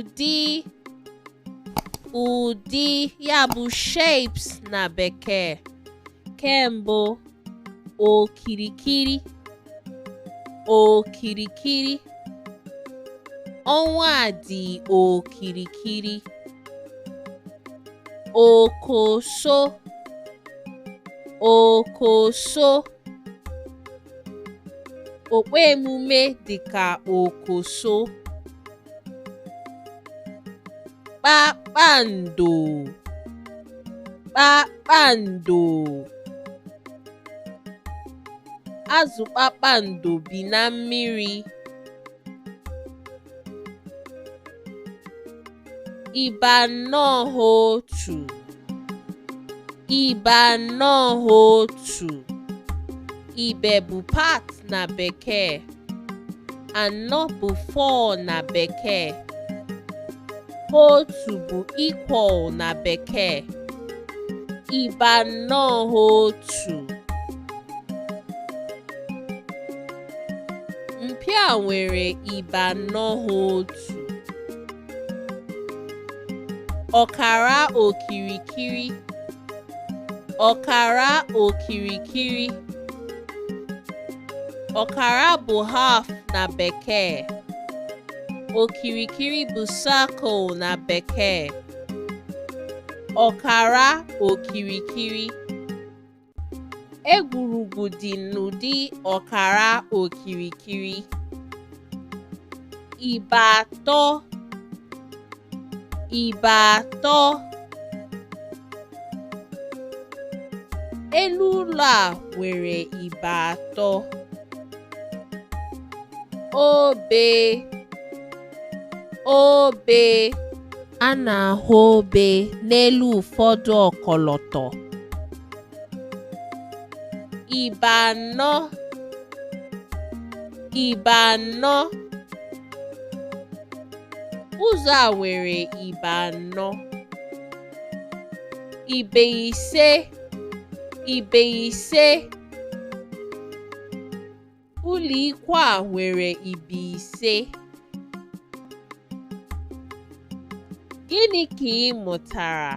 Ụdị, ụdị ya bụ shapes na bekee. Nke mbụ, okirikiri, okirikiri. Ọnwa dị okirikiri. Okoso, okoso. Okpu emume dị ka okoso. Kpakpando, kpakpando. Azụ kpakpando bi na mmiri. Ibe anọ ha otu. Ibe anọ ha otu. Ibe bụ part na bekee. Anọ bụ four na bekee. Otu bụ equal na bekee. Ibe anọ ha otu. Mpi a nwere ibe anọ ha otu. Ọkara okirikiri, ọkara okirikiri. Ọkara bụ half na bekee. Okirikiri bụ circle na bekee. Ọkara okirikiri. Egwurugwu dị n'ụdị ọkara okirikiri. Ibe atọ, ibe atọ. Elu ụlọ a nwere ibe atọ. Obe, obe. A na-ahụ obe n'elu ụfọdụ ọkọlọtọ. Ibe anọ, ibe anọ. Ụzọ a nwere ibe anọ. Ibe ise, ibe ise. Ụlọikwu a nwere ibe ise. Gịnị ka ị mụtara?